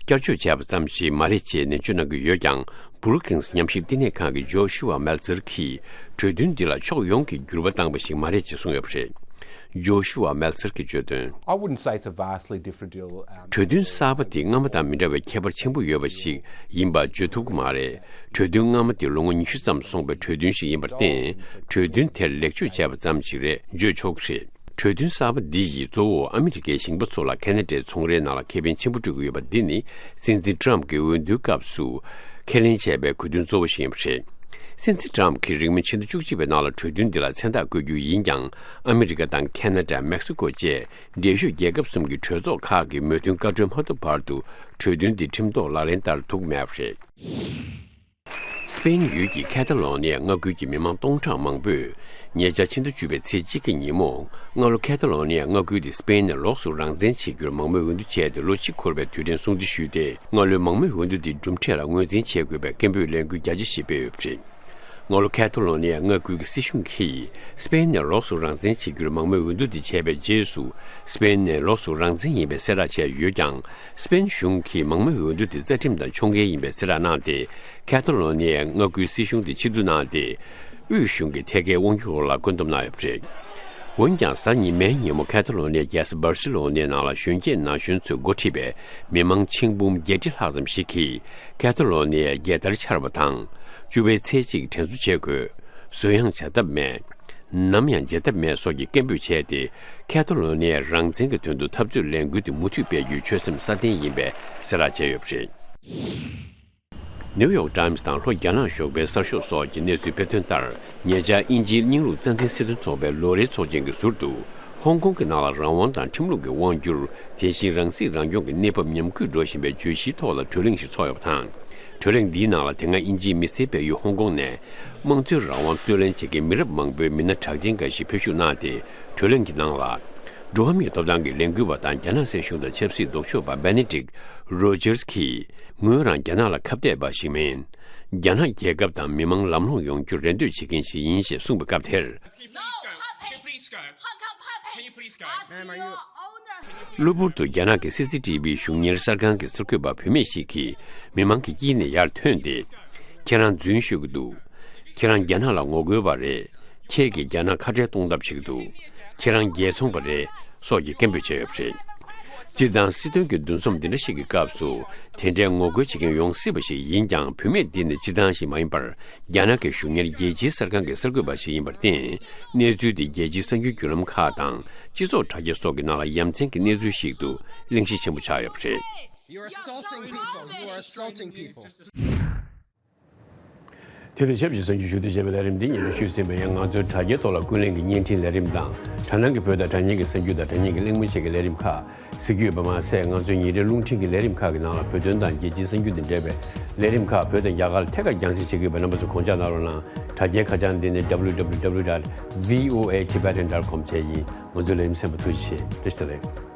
བསྐྱར་བཅོས་བྱས་པ་ཙམ་ཞིག་མ་རེད་ཅེས་ནན་བརྗོད་གནང་གི་ཡོད་ཀྱང་། Brookings ཉམས་ཞིབ་བསྟི་གནས་ཁང་གི་ཇོ་ཤུ་ཨ་མེལ་ཚེར་གྱིས་གྲོས་མཐུན་འདི་ལ་ཕྱོགས་ཡོངས་ཀྱིས་འགྱུར་བ་བཏང་པ་ཞིག་མ་རེད་ཅེས་གསུངས་ཡོད་པ་རེད། ཇོ་ཤུ་ཨ་མེལ་ཚེར་གྱིས་བརྗོད་དོན། I wouldn't say it's a vastly different deal, um, གྲོས་མཐུན་གསར་པ་དེ་སྔ་མ་དང་མི་འདྲ་བའི་ཁྱད་པར་ཆེན་པོ་ཡོད་པ་ཞིག་ཡིན་པ་བརྗོད་ཐུབ་ཀྱི་མ་རེད། གྲོས་མཐུན་སྔ་མ་དེ་ལོ་ངོ་ཉི་ཤུ་ཙམ་སོང་པའི་གྲོས་མཐུན་ཞིག་ཡིན་པར་བརྟེན། གྲོས་མཐུན་དེར་ལེགས་བཅོས་བྱས་པ་ཙམ་ཞིག་རེད་བརྗོད་ཆོག་གི་རེད། གྲོས་མཐུན་གསར་པ་འདི་ཡིས་གཙོ་བོ་ཨ་མི་རི་ཀའི་ཞིང་པ་ཚོ་ལ་ཁེ་ན་ཌའི་ཚོང་རའི་ནང་ལ་ཁེ་ཕན་ཆེན་པོ་སྤྲོད་ཀྱི་ཡོད་པ་འདི་ནི། སྲིད་འཛིན་ཊམ་གྱིས་འོས་བསྡུའི་སྐབས་སུ་ཁས་ལེན་བྱས་པའི་གོ་དོན་གཙོ་བོ་ཞིག་ཡིན་པ་རེད། སྲིད་འཛིན་ཊམ་གྱིས་རིང་མིན་ཕྱི་ཟླ་བཅུ་གཅིག་པའི་ནང་ལ་གྲོས་མཐུན་འདི་ལ་མཚན་རྟགས་བཀོད་རྒྱུ་ཡིན་ཀྱང་། ཨ་མི་རི་ཀ་དང་ཁེ་ན་ཌ། མེག་སི་ཀོ་བཅས་འགྲན་ཞུགས་རྒྱལ་ཁབ་གསུམ་གྱི་གྲོས་ཚོགས་ཁག་གིས་མོས་མཐུན་བཀའ་འཁྲོལ་མ་ཐོབ་བར་དུ་གྲོས་མཐུན་འདི་ཁྲིམས་ཐོག་ལག་ལེན་བསྟར་ཐུབ་མེད་པ་རེད། སི་པེན་ཡུལ་གྱི་ཁེ་ཐ་ལོ་ནི་ཡ་མངའ་ཁུལ་གྱི་མི་མང་སྟོང་ཕྲག་མང་པོས། ཉེ་ཆར་ཕྱི་ཟླ་བཅུ་པའི་ཚེས་གཅིག་གི་ཉིན་མོ། སྔ་ལོ་ཁེ་ཐ་ལོ་ནི་ཡ་མངའ་ཁུལ་དེ་སི་པེན་ནས་ལོགས་སུ་རང་བཙན་བྱེད་རྒྱུར་མང་མོས་འོས་བསྡུ་བྱས་ཏེ་ལོ་གཅིག་འཁོར་བའི་དུས་དྲན་སྲུང་བརྩི་ཞུས་ཏེ། སྔ་ལོའི་མང་མོས་འོས་བསྡུ་དེའི་གྲུབ་འབྲས་ལ་ངོས་འཛིན་བྱེད་དགོས་པའི་སྐད་འབོད་ལས་འགུལ་རྒྱ་ཆེ་ཞིག་སྤེལ་ཡོད་པ་རེད། སྔ་ལོ་ཁེ་ཐ་ལོ་ནི་ཡ་མངའ་ཁུལ་གྱི་སྲིད་གཞུང་གིས་སི་པེན་ནས་ལོགས་སུ་རང་བཙན་བྱེད་རྒྱུར་མང་མོས་འོས་བསྡུ་དེ་བྱས་པའི་རྗེས་སུ། སི་པེན་ནས་ལོགས་སུ་རང་བཙན་ཡིན་པའི་གསལ་བསྒྲགས་བྱས་ཡོད་ཀྱང་། སི་པེན་གཞུང་གིས་མང་མོས་འོས་བསྡུ་དེ་རྩ་ཁྲིམས་དང་ཕྱོགས་འགལ་ཡིན་པའི་གསལ་བསྒྲགས་གནང་སྟེ། ཁེ་ཐ་ལོ་ནི་ཡའི་མངའ་ཁུལ་སྲིད་གཞུང་དེ་ཕྱིར་བསྡུ་གནང་སྟེ། དབུས་གཞུང་གི་ཐད་ཀའི་དབང་སྒྱུར་འོག་ལ་བཀོད་འདོམས་གནང་ཡོད་པ་རེད། འོན་ཀྱང་། གཟའ་ཉི་མའི་ཉིན་མོ་ཁེ་ཐ་ལོ་ནི་ཡའི་རྒྱལ་ས་སྦར་སི་ལོ་ནའི་ནང་ལ་གཞོན་སྐྱེས་ན་གཞོན་ཚོས་འགོ་ཁྲིད་པའི་མི་མང་ཆིག་འབུམ་བརྒྱད་ཁྲི་ལྷག་ཙམ་ཞིག་གིས། ཁེ་ཐ་ལོ་ནི་ཡའི་རྒྱལ་དར་འཕྱར་བ་དང་། བཅུ་པའི་ཚེས་གཅིག་དྲན་གསོ་བྱེད་དགོས། བཟོད་ཡངས་བྱ་ཐབས་མེད། ནམ་ཡང་བརྗེད་ཐབས་མེད་སོགས་ཀྱི་སྐད་འབོད་བྱས་ཏེ། ཁེ་ཐ་ལོ་ནི་ཡའི་རང་བཙན་གྱི་དོན་དུ་འཐབ་རྩོད་ལས་འགུལ་དེ་མུ་མཐུད་སྤེལ་རྒྱུའི་ཆོད་སེམས་སྲ་བརྟན་ཡིན་པའི་གསལ་བསྒྲགས་བྱས་ཡོད་པ་རེད། ནིའུ་ཡོག་ཊའིམ་སི་དང་ལྷོ་རྒྱ་ནག་ཞོགས་པའི་གསར་ཤོག་སོགས་ཀྱིས་གནས་ཚུལ་སྤེལ་དོན་ལྟར། ཉེ་ཆར་དབྱིན་ཇིའི་རྙིང་ལུགས་རྩ་འཛིན་སྲིད་དོན་ཚོགས་པའི་ལོ་རེའི་ཚོགས་ཆེན་གྱི་ཟུར་དུ། ཧོང་ཀོང་གི་ནང་ལ་རང་དབང་དང་ཁྲིམས་ལུགས་ཀྱི་དབང་སྒྱུར། དེ་བཞིན་རང་སྲིད་རང་སྐྱོང་གི་གནས་བབ་ཉམས་རྒུད་འགྲོ་བཞིན་པའི་བརྗོད་གཞིའི་ཐོག་ལ་གྲོས་གླེང་ཞིག་ཚོགས་ཡོད་པ་དང་། གྲོས་གླེང་འདིའི་ནང་ལ། དེ་སྔ་དབྱིན་ཇིའི་མི་སེར་སྤེལ་ཡུལ་ཧོང་ཀོང་ནས་དམངས་གཙོའི་རང་དབང་རྩོད་ལེན་བྱེད་མཁན་མི་རབས་མང་པོའི་མི་སྣ་གྲགས་ཅན་འགའ་ཞིག་ཕེབས་ཞུགས་གནང་སྟེ། གྲོས་གླེང་གི་ནང་ལ། འགྲོ་བ་མིའི་ཐོབ་ཐང་གི་ལས་འགུལ་བ་དང་རྒྱ་ནག་སྲིད་གཞུང་དང་ཆབ་སྲིད་ལྡོག་ཕྱོགས་པ་Benedict Rogers གྱིས། ངོས་རང་རྒྱ་ནག་ལ་ཁ་གཏད་པ་ཞིག་མིན། རྒྱ་ནག་རྒྱལ་ཁབ་དང་མི་མང་ལམ་ལྷོང་ཡོང་རྒྱུར་རེ་འདོད་བྱེད་མཁན་ཞིག་ཡིན་ཞེས་གསུངས་པའི་སྐབས་དེར། གློ་བུར་དུ་རྒྱ་ནག་གི་སི་སི་ཊི་བི་གཞུང་གཉེར་གསར་ཁང་གི་གསར་འགོད་པ་བུད་མེད་ཞིག་གིས་མི་མང་གི་དཀྱིལ་ནས་ཡར་ཐོན་ཏེ། ཁྱེད་རང་རྫུན་ཤོད་ཀྱི་འདུག་ཁྱེད་རང་རྒྱ་ནག་ལ་ངོ་རྒོལ་བ་རེད། ཁྱེད་ཀྱིས་རྒྱ་ནག་ཁ་བྲལ་གཏོང་ཐབས་བྱེད་ཀྱི་འདུག་ཁྱེད་རང་རྒྱལ་ཚོང་པ་རེད། སོགས་ཀྱི་སྐད་འབོད་བྱས་ཡོད་པ་རེད། སྤྱིར་བཏང་སྲིད་དོན་གྱི་འདུ་འཛོམས་འདི་འདྲ་ཞིག་གི་སྐབས་སུ་དེ་འདྲའི་ངོ་རྒོལ་བྱེད་མཁན་ཡོང་སྲིད་པ་ཞིག་ཡིན་ཀྱང་། བུད་མེད་འདི་ནི་སྤྱིར་བཏང་ཞིག་མ་ཡིན་པར། རྒྱ་ནག་གི་གཞུང་གཉེར་རྒྱལ་སྤྱིའི་གསར་ཁང་གི་གསར་འགོད་པ་ཞིག་ཡིན་པར་བརྟེན། གནས་ཚུལ་དེ་རྒྱལ་སྤྱིའི་གསར་འགྱུར་བརྒྱུད་ལམ་ཁག་དང་། སྤྱི་ཚོགས་དྲ་རྒྱ་སོགས་ཀྱི་ནང་ལ་ཡ་མཚན་གྱི་གནས་ཚུལ་ཞིག་ཏུ་གླེང་གཞི་ཆེན་པོ་ཆགས་ཡོད་པ་རེད། You're assaulting people. You are assaulting people. དེ་དང་ཆབས་ཅིག་གསར་འགྱུར་ཞུ་གཏུག་བྱས་པའི་ལས་རིམ་འདི་སྙན་སྒྲོན་ཞུས་ཟིན་པ་ཡང་། ང་ཚོའི་དྲ་རྒྱའི་ཐོག་ལ་ཀུན་གླེང་གི་བརྙན་འཕྲིན་ལས་རིམ་དང་། དྲ་སྣང་གི་བོད་དང་དྲ་བརྙན་གྱི་གསར་འགྱུར་དང་། དྲ་བརྙན་གྱི་གླེང་མོལ་བཅས་ཀྱི་ལས་རིམ་ཁག་གཟིགས་རྒྱུ་ཡོད་པ་མ་ཟད། ང་ཚོའི་ཉིན་རེའི་རླུང་འཕྲིན་གྱི་ལས་རིམ་ཁག་གི་ནང་ལ་བོད་དོན་དང་རྒྱལ་སྤྱིའི་གསར་འགྱུར་དང་འབྲེལ་བའི་ལས་རིམ་ཁག་བོད་དང་རྒྱ་གར་ཐད་ཀར་རྒྱང་སྲིང་བྱེད་ཀྱི་ཡོད་པས། རྣམ་པ་ཚོ་དགོངས་འཇགས་གནང་རོགས་གནང་། དྲ་རྒྱའི་ཁ་བྱང་འདི་ནི། W W W dot V O A Tibetan dot com བཅས་ཡིན། ང་ཚོའི་ལས་རིམ་གསན་པར་ཐུགས་རྗེ་ཆེ། བཀྲ་ཤིས་བདེ་ལེགས།